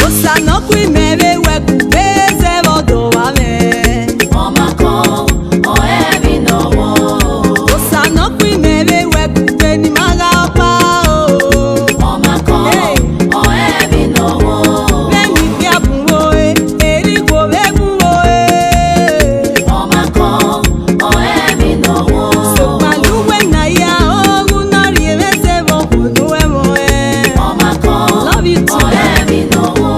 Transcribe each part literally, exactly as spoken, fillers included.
Osa ne ọ khuinnẹ vbe wẹ kugbe zẹ vbe ọdọ vbe mwẹ. Ọ ma kọ, ọ rẹn emwi ne ọ ru. Osa ne ọ khuinnẹ vbe wẹ kugbe ne ima gha ọkpa o. Ọ ma kọ, hey, ọ rẹn emwi ne ọ ru. Vbene ikpia bun vbe ore, erha ikhuo vbe bun vbe ore. Ọ ma kọ, ọ rẹn emwi ne ọ ru. Sokpan la uwẹ na ya, ọghe u na rhie mwẹ zẹ vbe okhuo ne uwẹ mwẹ. Ọ ma kọ, love you too, ọ rẹn emwi ne ọ ru.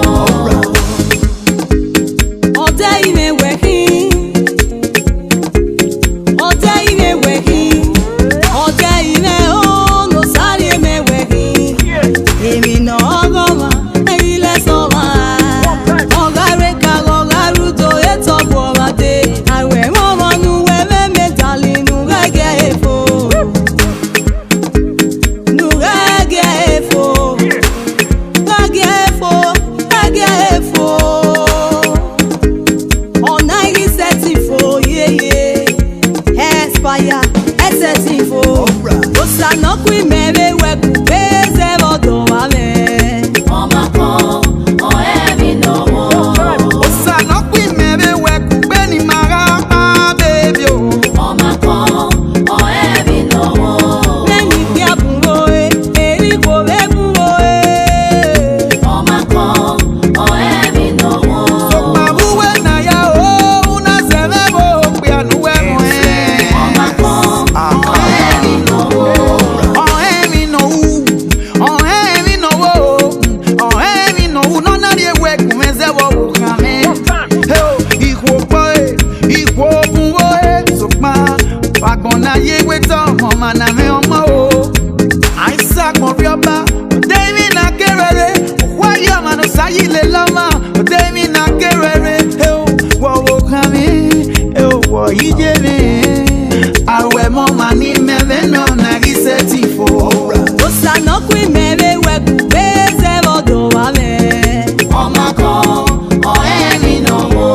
Ọdẹ i mwẹ wẹ khin, ọdẹ i mwẹ wẹ khin, ọdẹ i mwẹ o, ne Osa rhie mwẹ wẹ khin. Emwi ne ọ ghe ọmwa, ẹi lẹ sẹ ọmwa. Ọ gha rre ka, ọ gha rre udo, etọ bu ọmwa dee. Aruẹ mwẹ ọmwa ne uwẹ mwẹ, mẹ darling, ne u ghẹ gie ẹre fo. Ne u ghẹ gie ẹre fo. Gha gie ẹre fo, gha gie ẹre fo. Ọ na i ghi sẹtin fo, yeye. Expire, ẹ sẹtin fo. Osa ne ọ khuinnẹ vbe wẹ kugbe zẹ vbe ọdọ vbe mwẹ. Ọ ma kọ, ọ rẹn emwi ne ọ ru. Osa ne ọ khuinnẹ vbe wẹ kugbe ne ima gha kpa, baby o. Ọ ma kọ, ọ rẹn emwi ne ọ ru. Vbene ikpia bun vbe ore, erha ikhuo vbe bun vbe ore. Ọ ma kọ, ọ rẹn emwi ne ọ ru. Sokpan vbe uwẹ na ya o, u na zẹ mwẹ vbe okpia ne uwẹ mwẹ. Ọ ma kọ, ọ rẹn emwi ne ọ ru. Ọ rẹn emwi ne ọ ru. Ọ rẹn emwi ne ọ ru. Ọ rẹn emwi ne ọ ru ne ọ na rhie wẹ gu mwẹ zẹ vbe ọvbokhan mwẹ. Heo, ikhuo kpọre, ikhuo bun vbe ore, sokpan vbe agbọn ne a ye iweta ọmọ, ọmọ na mwẹ ọmọ o. Aisa agbọn rhiọba, ọ de emwi na kere re, okhuo ye ọmwa ne Osa yi lele ọmwa, ọ de emwi na kere re, heo, wẹ ọvbokhan mwẹ, heo, wẹ iye mwẹ. Aruẹ mwẹ ọmwa ne imẹ mwẹ nọ na ghi sẹtin fo. Osa ne ọ khuinnẹ vbe wẹ kugbe zẹ vbe ọdọ vbe mwẹ. Ọ ma kọ, ọ rẹn emwi ne ọ ru.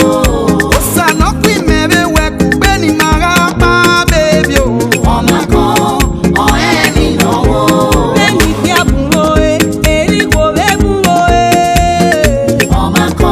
Osa ne ọ khuinnẹ vbe wẹ kugbe ne ima gha kpa, baby o. Ọ ma kọ, ọ rẹn emwi ne ọ ru. Vbene ikpia bun vbe ore, erha ikhuo vbe bun vbe ore. Ọ ma kọ,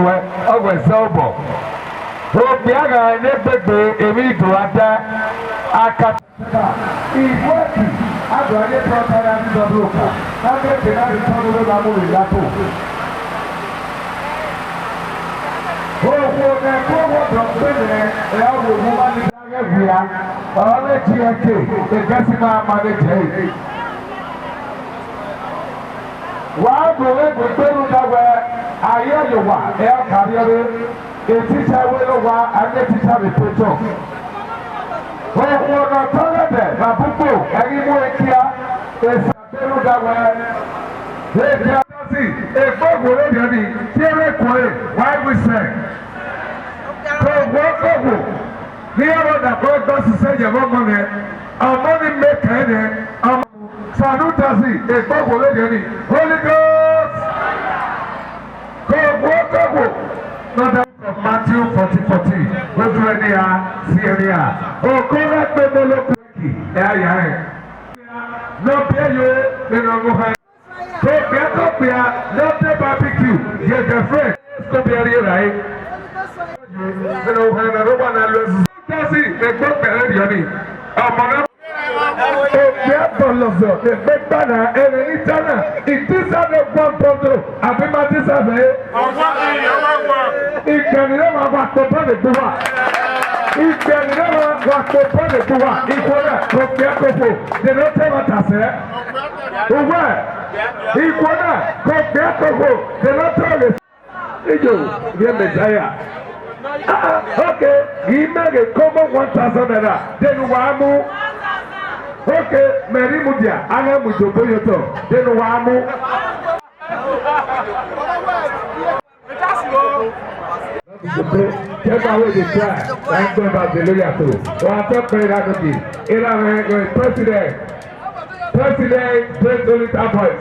Wẹ, ọ wẹ zẹ obọ. Okpia gha ne egbegbe emwi do a da, aka. Iwẹki, a do a ye prọta ya ni dọdọ oka, na ke ke na ri tọn ne ovbi ma mu vbe yato. Okhuo ne ẹko wọdọ gbe nẹ, ẹ ọ wẹ ohu ma ni ghẹ wia, ọ rre G N K, egẹsi ma manage ẹre. Wa do vbe gbe rhunmwuda wẹ, a ye ye owa, ẹ ọ ka rriọrre, e teacher wẹ ne owa, a miẹn teacher vbe pension. Okhuo ne ọ tọn ghẹ dẹ vbe abugbo, ẹ ghi mu ẹre kia, esa gbe rhunmwuda wẹ, e dia. Egbe okhuo vberriọ ni, tie mwẹ kuẹre, wa i wisẹ. Ke okhuo ke okhuo, ne iran vbe ọdakọ gbe ọsisẹ ye ẹmwẹ ọmọ nẹ, ọmọ ni mẹ kẹ nẹ, ọmọ. Sanusi, egbe okhuo vberriọ ni, Holy Ghost. Ke okhuo ke okhuo, ne ọ da Matthew fourteen fourteen, vbe otu ẹre ne iran si ẹre iran. Oko gha kpe moloko ki, ẹ a ya rẹn. Ne ọ biẹ yo, vbene ọ mu hẹ. Okpia ke okpia, ne ọ te barbecue, ye girlfriend, ko biẹ rrie rae. Vbene ọ hẹ na, ne ọ wa na lu ẹsu. Tasi, egbe okpia rre rriọ ni. Ọmọ na. Okpia bọlọzọ, egbe gba na, ẹmwẹ ne I ta na, I tisa ne one bundle, abi ma tisa vbe? Igbẹni ne wa wa kpobọ ne egbe uwa. Igbẹni ne wa wa kpobọ ne egbe uwa. Ikhuo na, okpia kofo, de ne ọ te ẹmwata sẹ. Uwẹ, ikhuo na, okpia kofo, de ne ọ te ẹmwata sẹ. Ijo, ghe Messiah. Ah, okay, ghi mẹ ghe kọmọ one thousand naira, de ne uwa mu. Okay, mẹ rhie mudia, a na mu idobo ye otọ, de ne uwa mu. Kẹba we dey try, like God as the lawyer to. Wa tọ pẹ ra no be. Era me go president. President, Great Solitary Boys.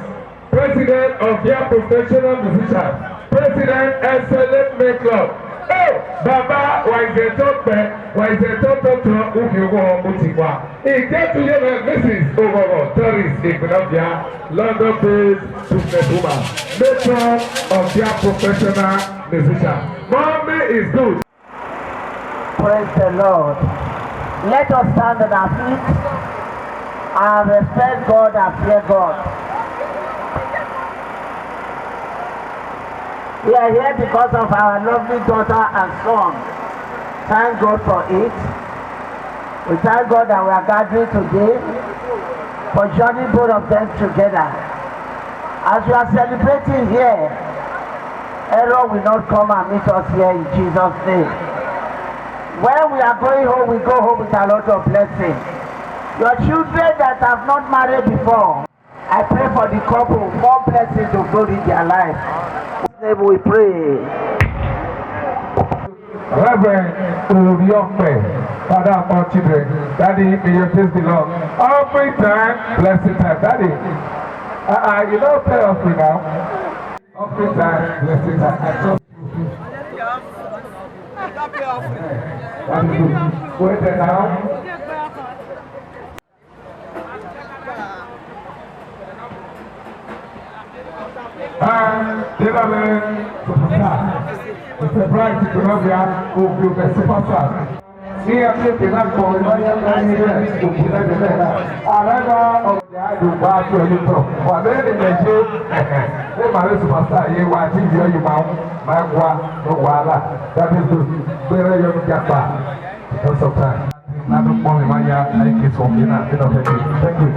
President of their professional musician, President Excellent Men Club. Oh, Baba, wa izẹ tọ pẹ, wa izẹ tọ tọ tọ, u fi oghọ u ti wa. Iketu ye mwẹ Missus Oghọghọ Doris Igbenavia, London based businesswoman, matron of their professional musician. Mommy is good. Praise the Lord. Let us stand on our feet and respect God and fear God. We are here because of our lovely daughter and son. Thank God for it. We thank God that we are gathering today for joining both of them together. As we are celebrating here, error will not come and meet us here in Jesus' name. When we are going home, we go home with a lot of blessing. Your children that have not married before, I pray for the couple, more blessing to flow in their life. In Jesus' name we pray. Reverend Oriokpe, Father of all children. Daddy, may your days be long. Offering time, blessing time. Daddy, uh, uh, you don't pay offering now. Offering time, blessing time. I trust you. That is good. Go ahead now. Ah, development superstar. Mister Bright Igbenavia, Obi Obe superstar. Iran te te na kpọ, iran ya na ni rẹ, Obi na de na. Arẹgba ọmọ ya do gba ato ẹni tọ. Wa be de mẹ je, eh, eh. E ma re superstar ye wa ti yọ yi ma, ma gua, no wahala. That is good. Gbẹrẹ yọ ni japa. Because of time. Na do kpọnmwẹ ma ya, I kiss one, you know, you know, thank you. Thank you.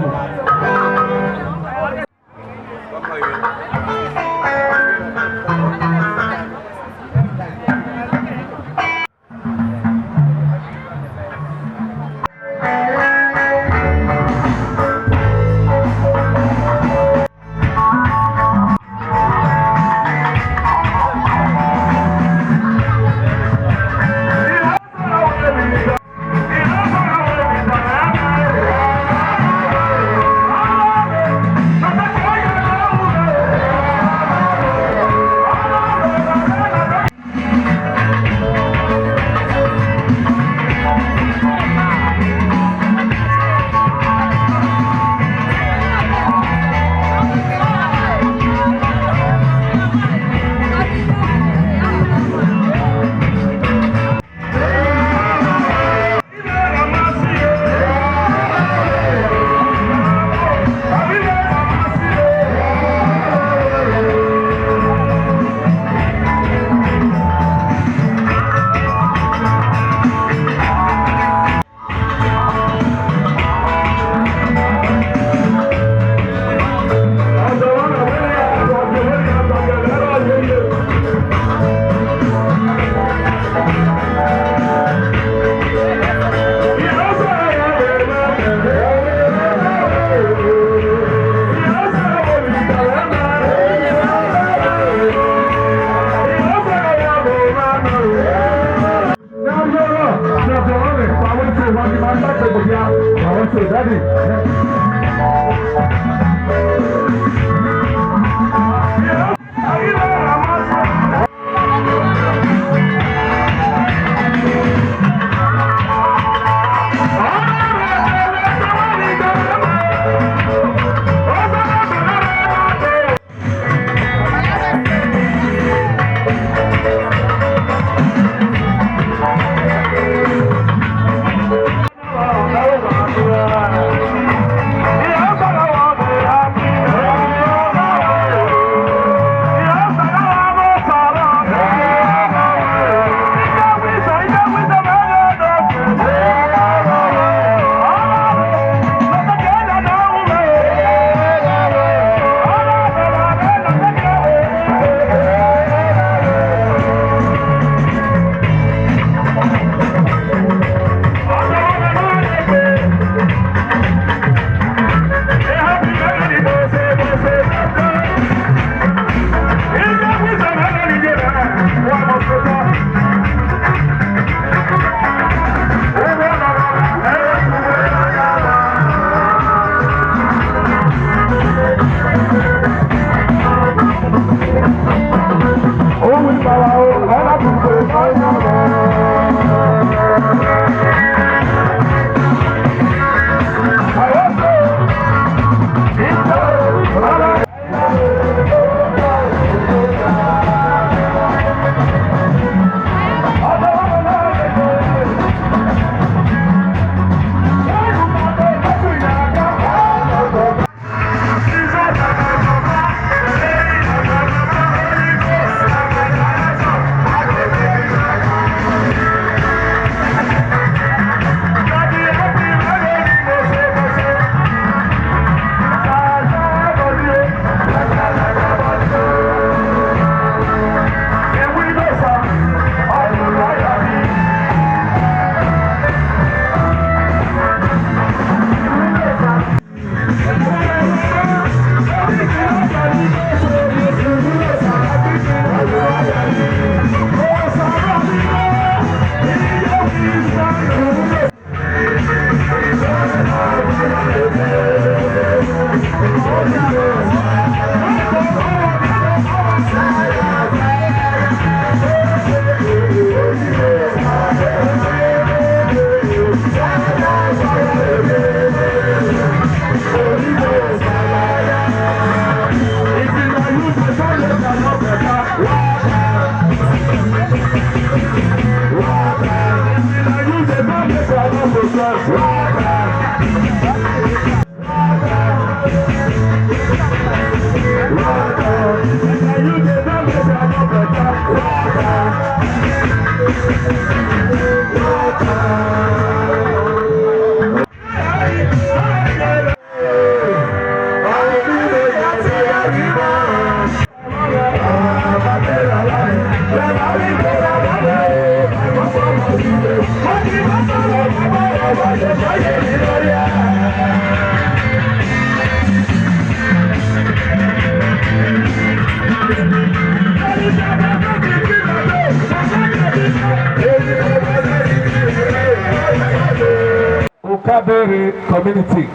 Ukabere community.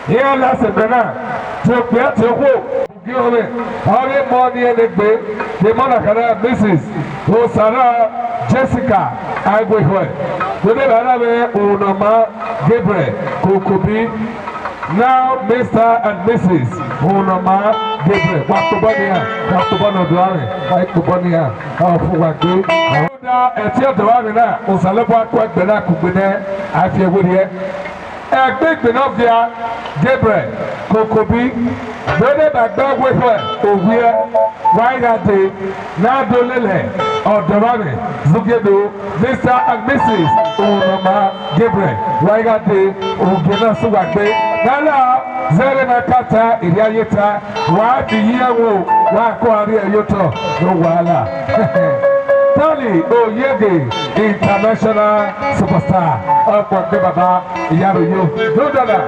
Iran last ẹgbẹ na, te okpia te okhuo, ugie ọmwẹ, ọ ghi mọ ni ẹnegbe, the mother kara Missus Osara Jessica Aigbekhọe, vbe ne evbare mwẹ Uhunmwama Gabriel Kokobi. Now, Mister and Missus Uhunmwama Gabriel, wa tobọ nian, wa tobọ ne ọdọ mwẹ, wa tobọ nian, ọ fu wa gbe. Rhunmwuda ẹtin ọdọ mwẹ na, Osanobua ku egbe na kugbe nẹ, a fi ẹre werriẹ. Ẹgbẹe egbe ne ọ via Gabriel Kokobi, vbe ne ma gbe ẹvbo ekhọe owiẹ, wa i gha dee, ne a do lele ọdọ mwẹ zugie do, Mister and Missus Uhunmwama Gabriel, wa i gha dee, ugie na sẹ uwa gbe, ne a la zẹ vbene a ka ta, erriọ a ye ta, wa fi iyi ẹvbo, wa ko a rrie ye otọ, no wahala. Stanley Oyege, international superstar, ọkpọkpẹ baba, iyaro yo, no dollar.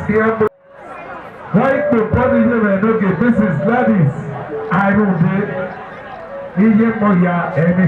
Wa ikpe obọ ni ye mwẹ ne ogie Missus Gladys Airunde, iye mọ ya ẹmwẹ.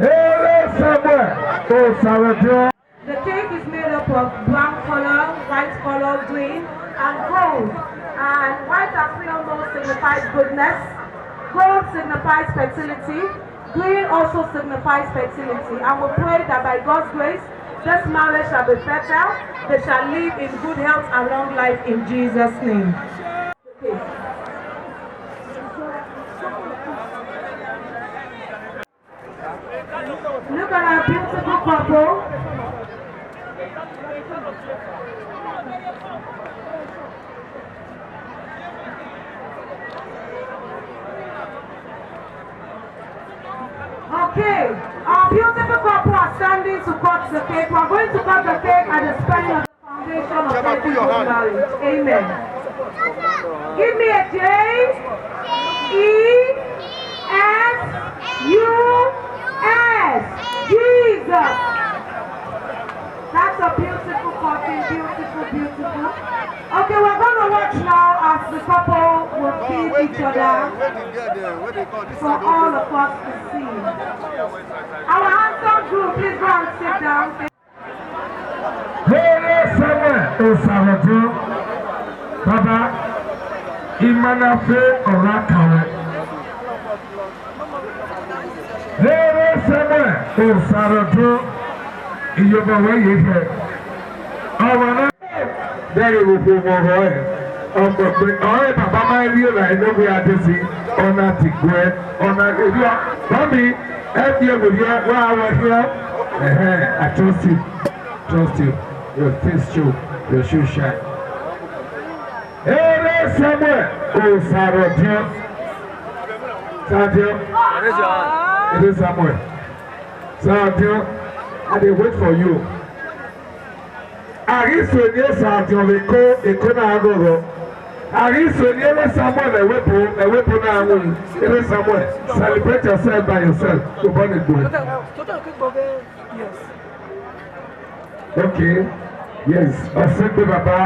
Ere Samuel Osarodio. The cake is made up of brown color, white color, green, and gold. And white, as we all know, signifies goodness. Gold signifies fertility. Green also signifies fertility. And we pray that by God's grace, this marriage shall be fertile. They shall live in good health and long life in Jesus' name. Look at our beautiful couple. Okay, our beautiful couple are standing to cut the cake. We are going to cut the cake at the spelling of Foundation of Every Good Marriage. Amen. Give me a J E S U S. Jesus. That's a beautiful couple. Beautiful, beautiful. Okay, we're gonna watch now as the couple will kiss each other for all of us to see. Our handsome groom, please go and sit down. Here Samuel Osarodio, Baba, I ma na fe ọre a kan ruẹ. Here Samuel Osarodio, iyobọ ruẹ ye hẹ. Ọmwa na dẹghe vbe okhuo mwẹ ọghọe, ọgbọgbe ọre baba ma rhie ra ene ovbi a desi, ọ na diguẹ, ọ na rhie, mami, ẹdẹ vberriọ wa wẹ khian. Ẹhẹn, I trust you. Trust you. Your face show. Your shoe shine. Here Samuel Osarodio. Sadio. Here Samuel. Sadio, I dey wait for you. A ghi suẹn eni Sadio vbe Eko, Eko na ghọghọ. A ghi suẹn eni Samuel vbe ẹvbo, ẹvbo na winna. Here Samuel, celebrate yourself by yourself. Obọ ne gbe. Okay. Yes. Ọsẹgbe baba.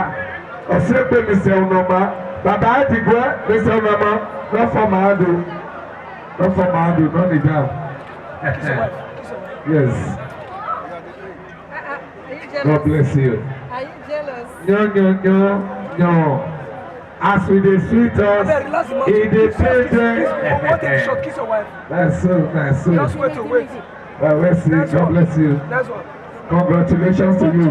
Ọsẹgbe Mister Unoma. Baba Adigua, Mister Unoma. Not for my hand o. Not for my hand o. Not kneel down. Yes. God bless you. Are you jealous? Nyo, nyo, nyo, nyo. As we dey sweet us, e dey pay them. That's so, that's so. Just wait, wait. Well, let's see. God bless you. Nice one. Congratulations to you.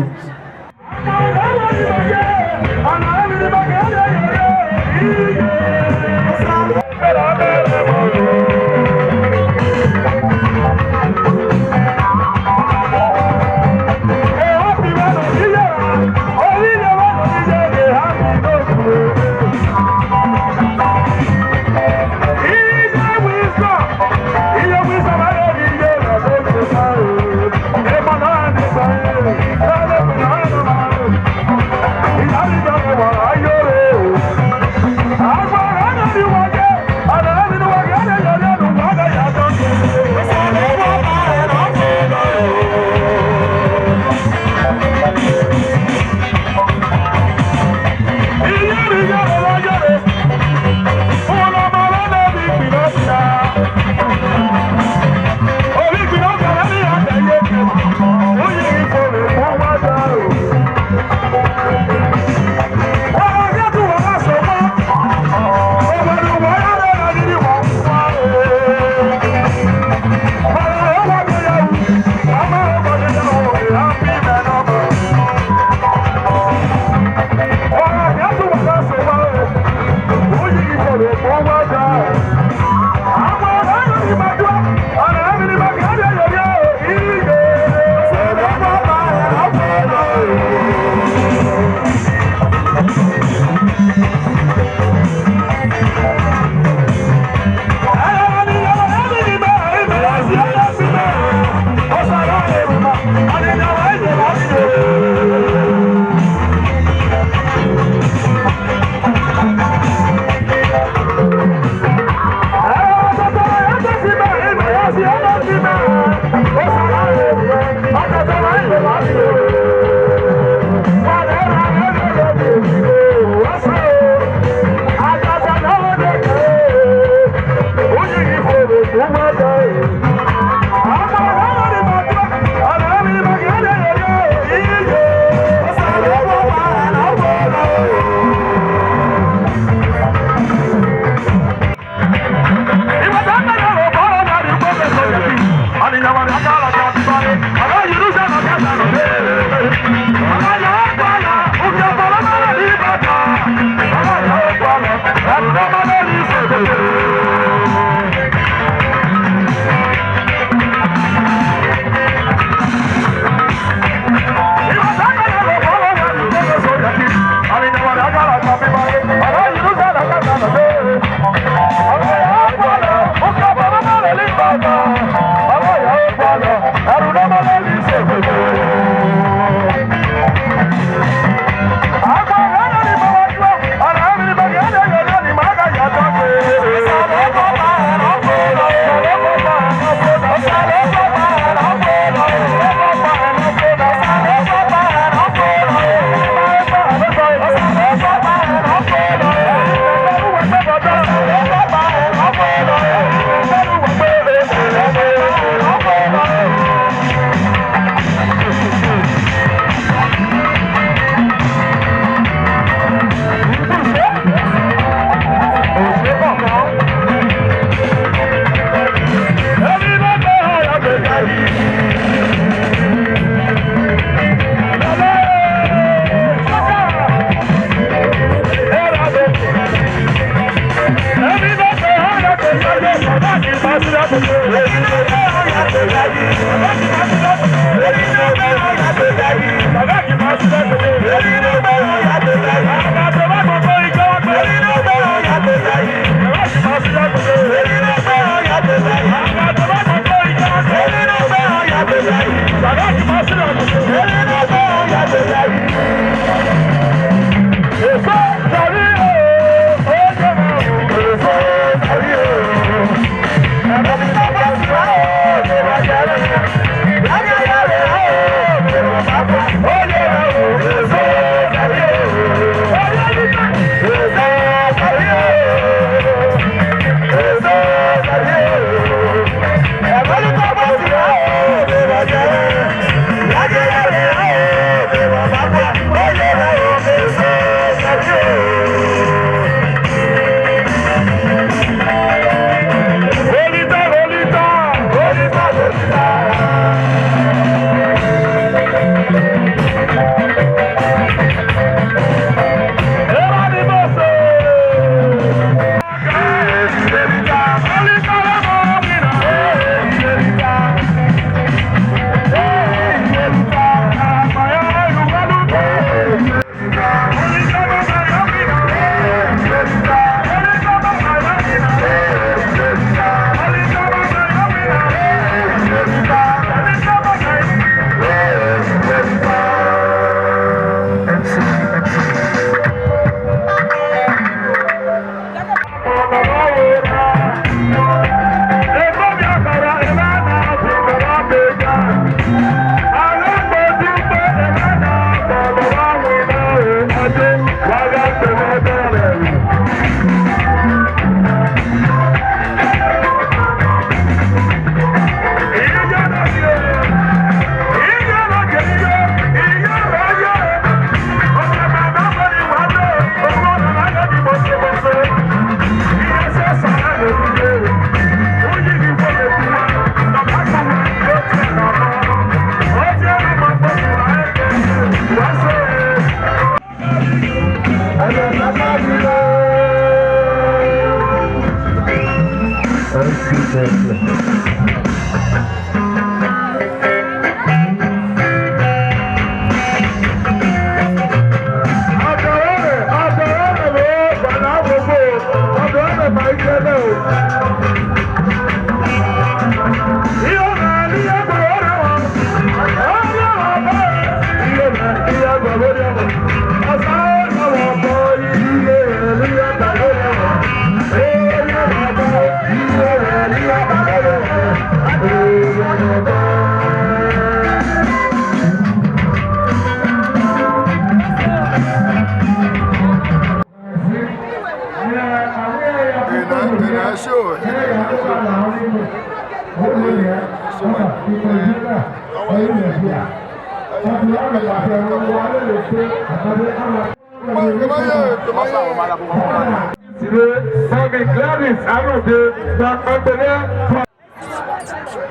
Mummy Gladys Arode, na kpẹkpẹ nẹ.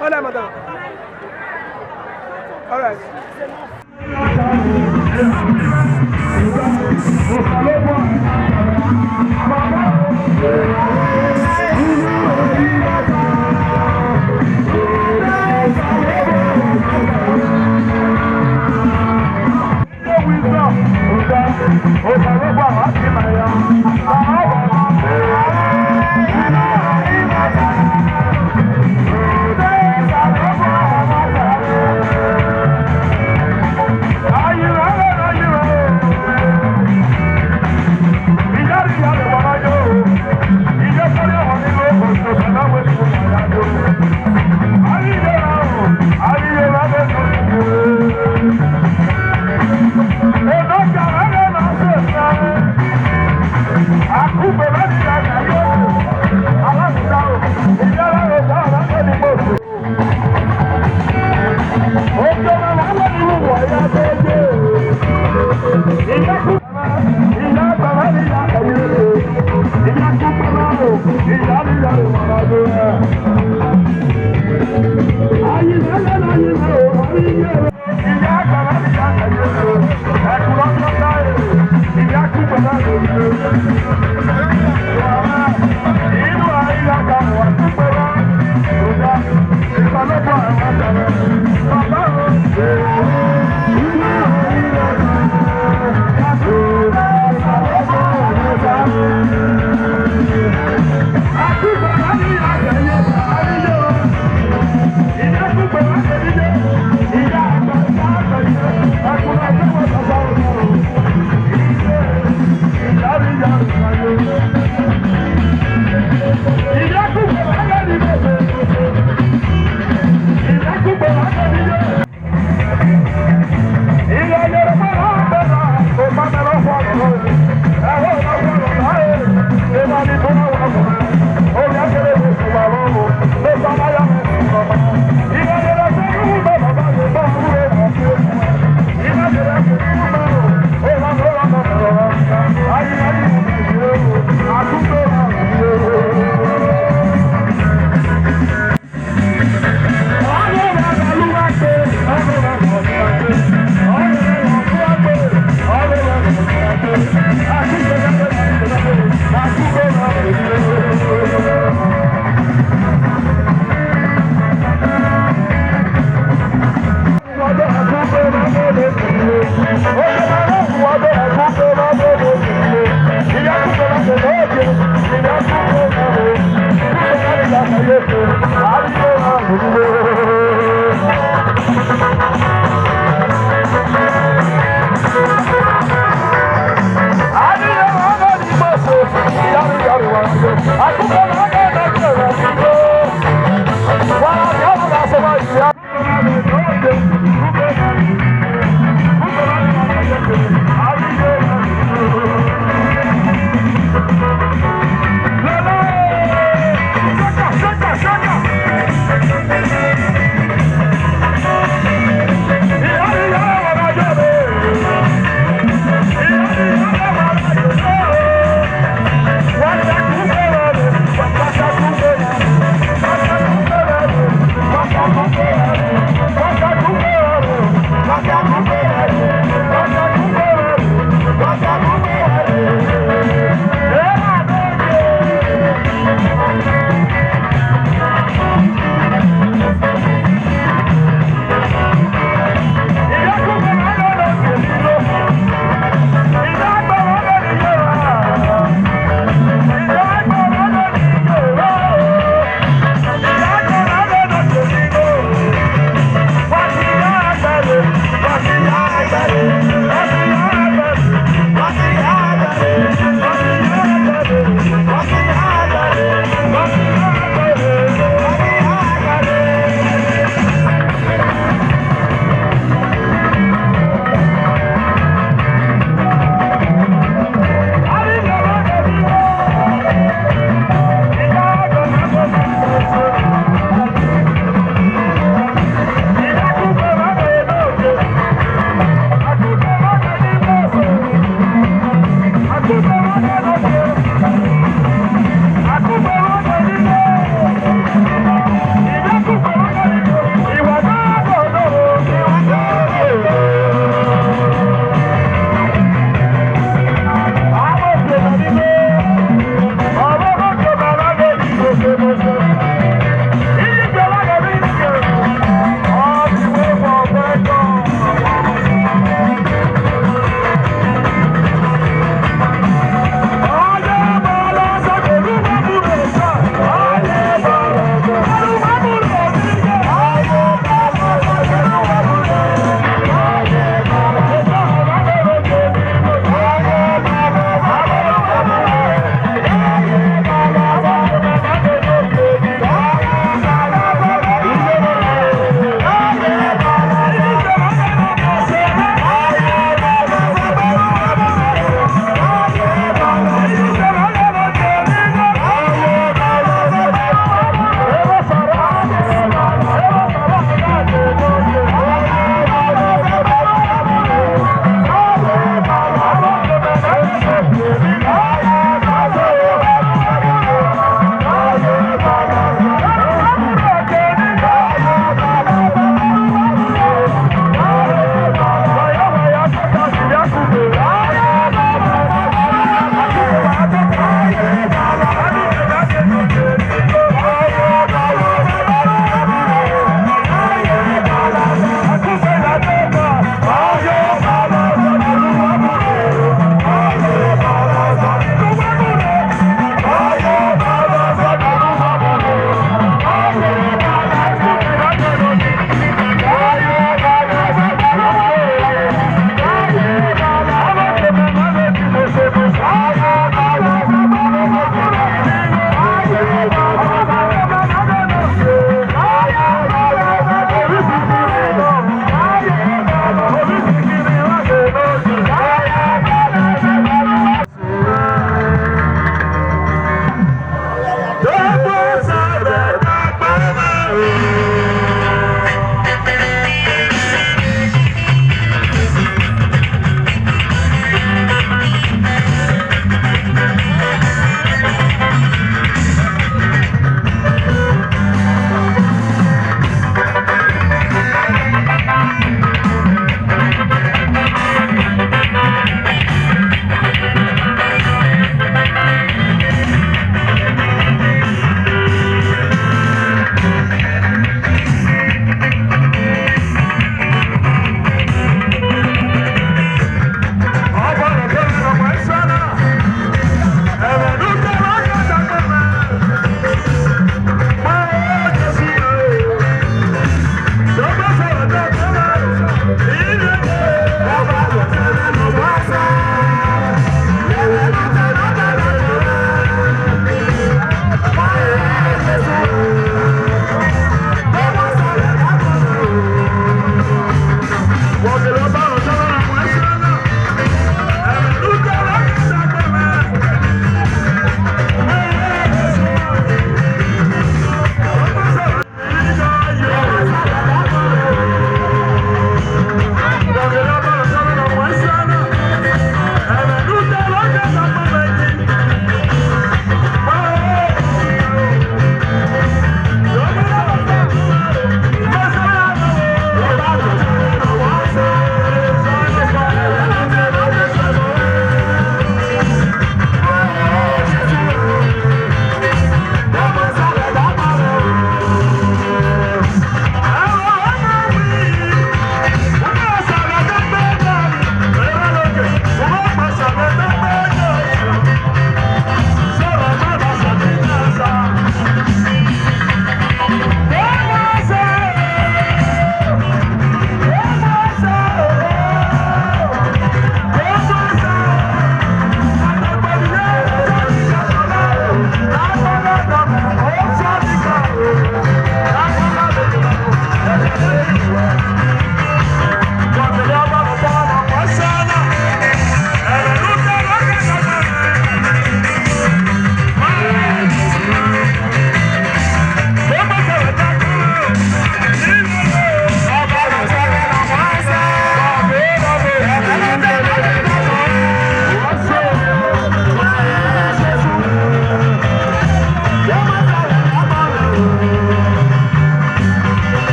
Hola, madam. All right.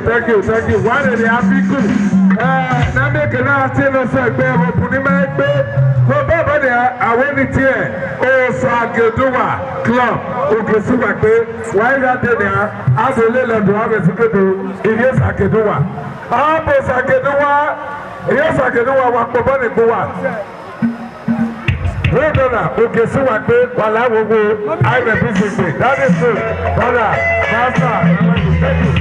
Thank you, thank you. Wa rherhe a fi ku. Eh, na miẹn ke na tie ne ọsẹ egbe, vbe obọ ne ima gbe. Vbe obọ ne a wẹ ni tie, Osageduwa Club, Ogesuwa gbe. Wa i gha dee nia, a do lele ọdọ avbe esukedo, ivbi Osageduwa. Abọ Osageduwa, ivbi Osageduwa wa kpobọ ne egbe uwa. Well done, Ogesuwa gbe, wa la wo wo, I M F C gbe. That is good, brother, master, thank you.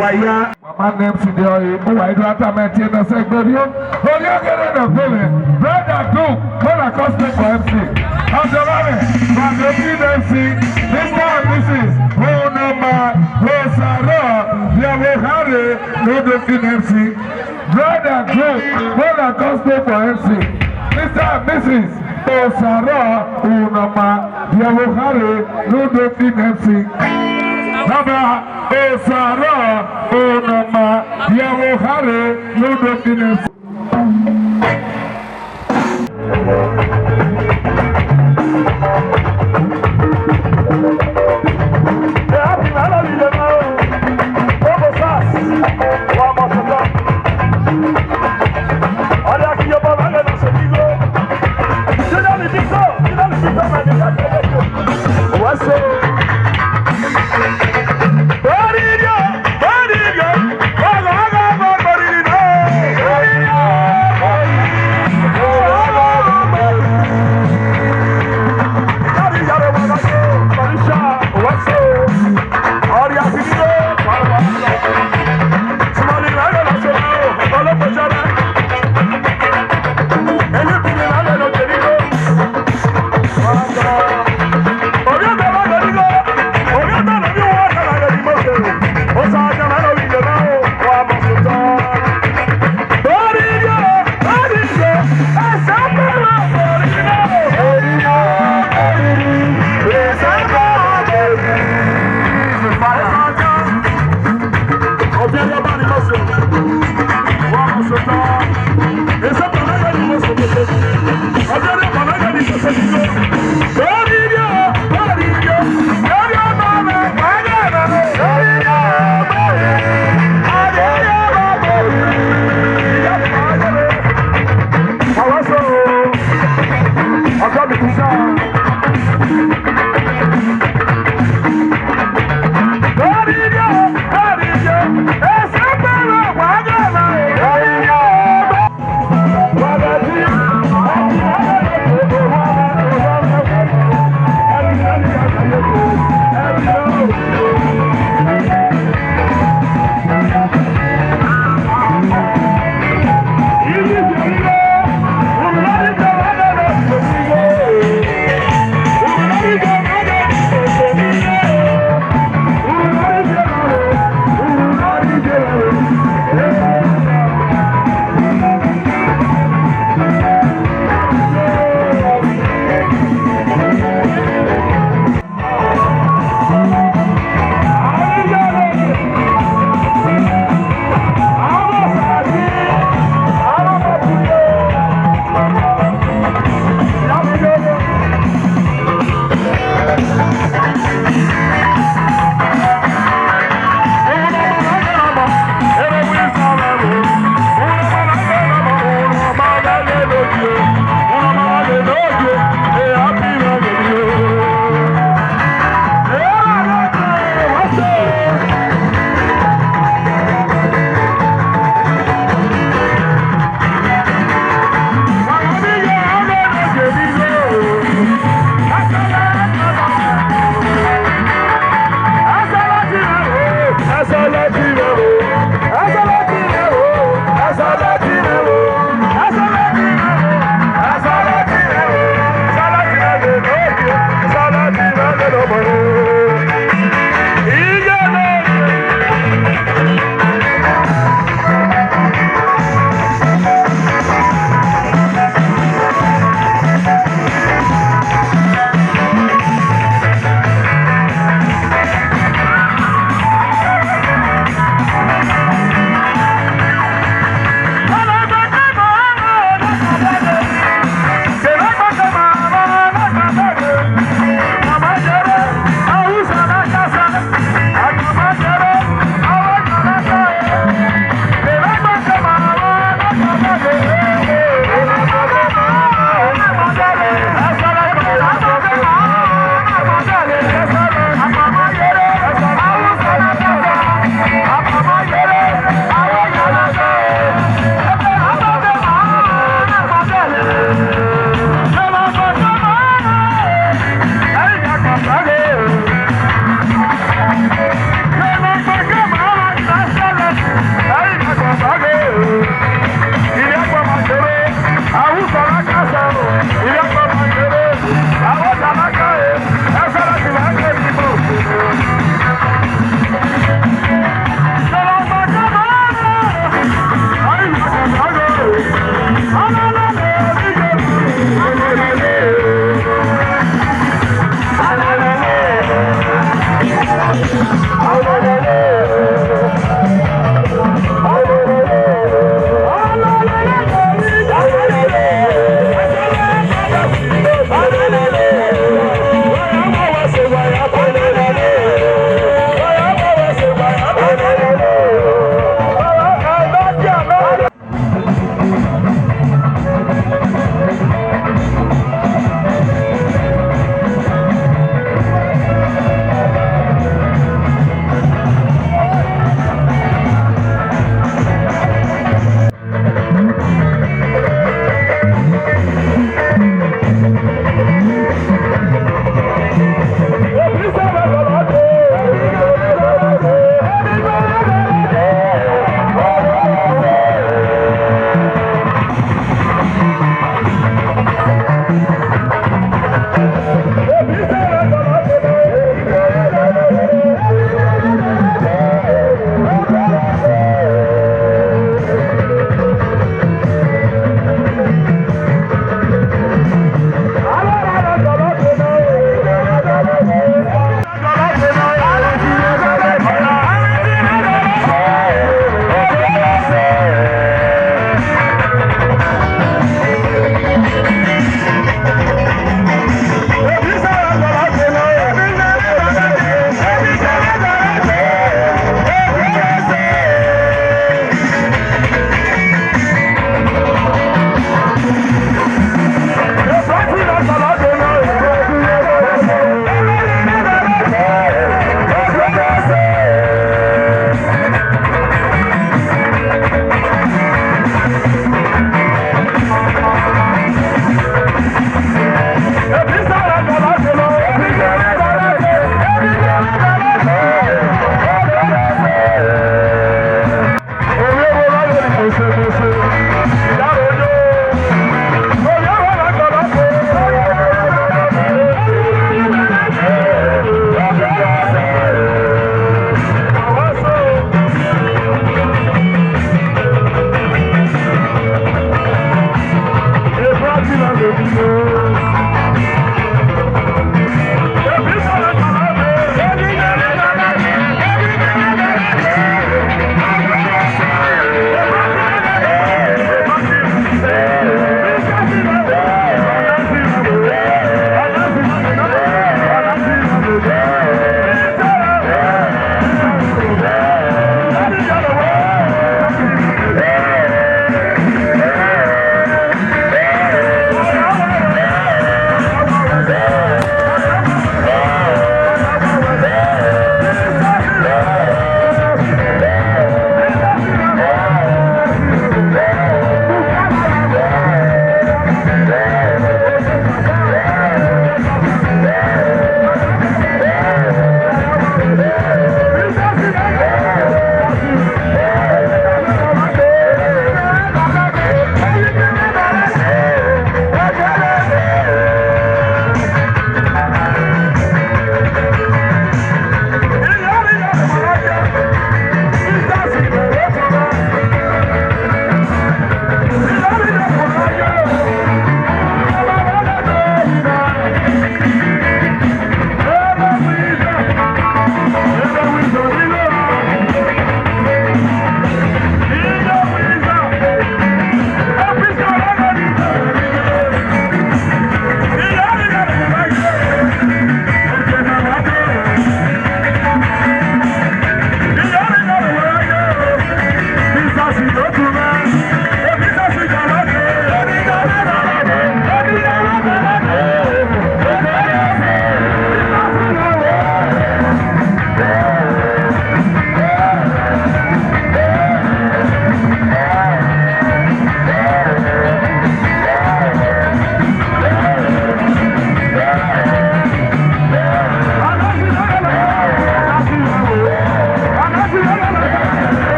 Waya. Mama ne M C de ọre, uwa i do ata mẹ tie nọ sẹ gbe rhie. Orhiọn ghere nọ fẹmwẹ, brother Duke, brother Cosplay for M C. Ọdọmamẹ, Madokin M C, Mister and Missus Onoma, Osaro, Diawohare, Madokin M C. Brother Duke, brother Cosplay for M C, Mister and Missus Osaro, Onoma, Diawohare, Madokin M C. Baba, Osaro, Onoma, Diawohare, Madokin M C.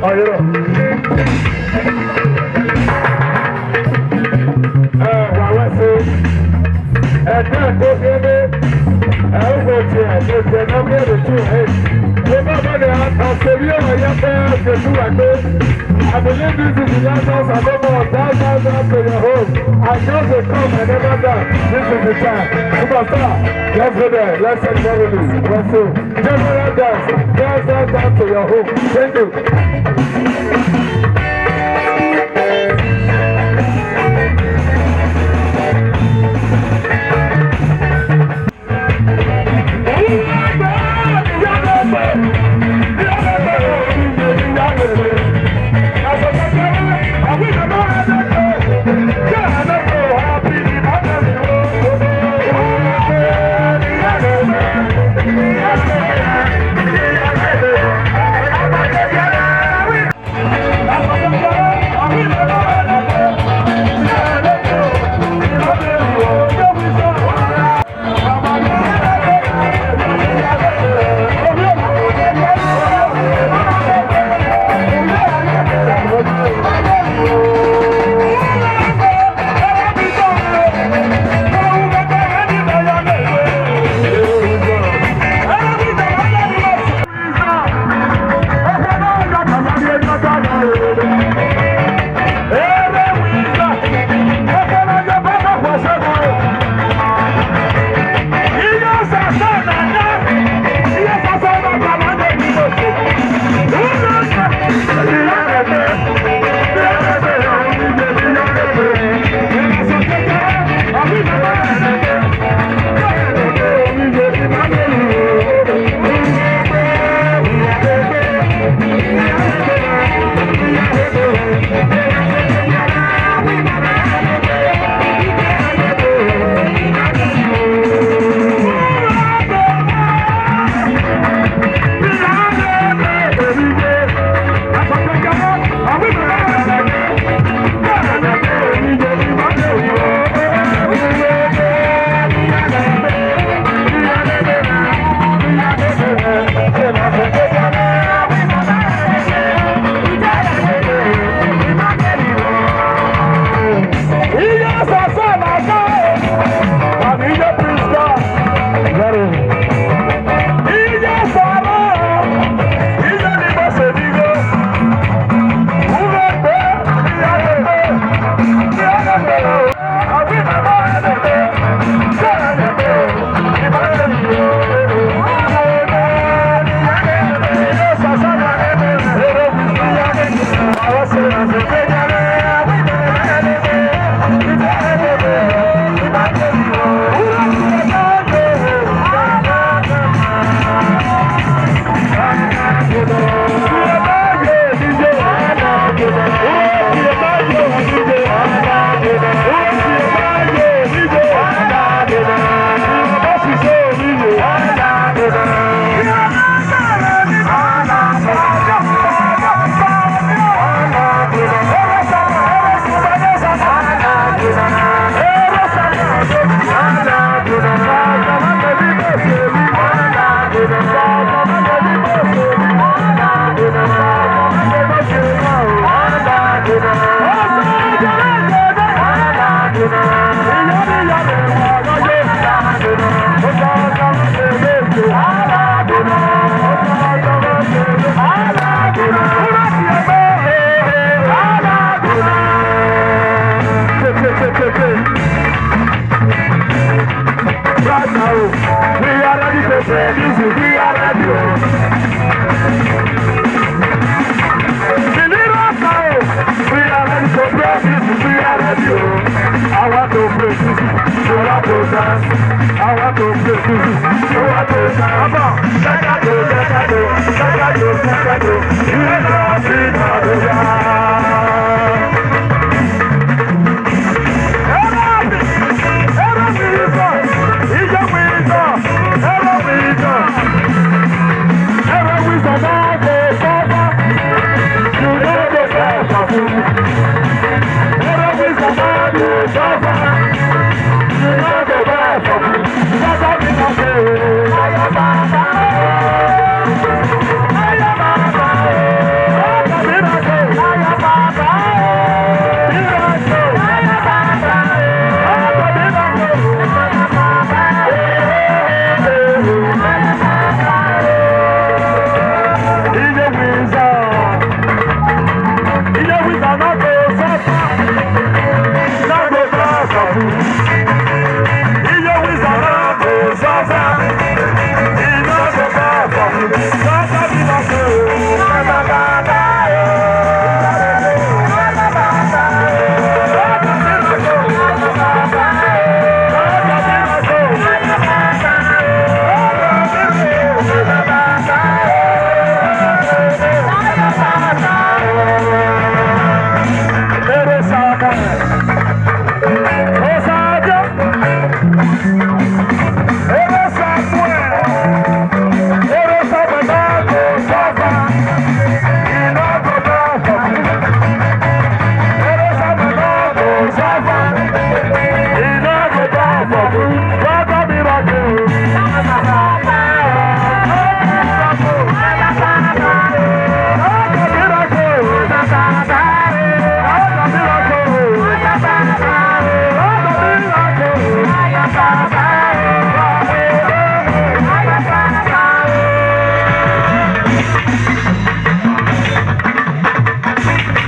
Ọyọrọ. Ẹ, wa wẹ ẹse. Ẹdẹ ẹko khian ebe, ẹ, ugbẹn tie, tie ne ọ miẹn vbe tu ẹre. Vbe ọmọ ne a, a sẹ vbe ọmọ ya fẹ, ọ sẹ tu wa gbe. I believe this is the last house I go for. Dance, dance, dance to your home. I just dey come, I never dance. This is the time. Superstar, let's go there. Let's celebrate this. Let's go. General dance. Dance, dance, dance to your home. Thank you.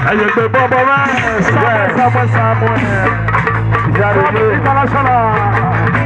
Ẹyẹ gbe bọbọ mwẹ, Samuel, Samuel, Samuel. Ìyá rẹ yé. International.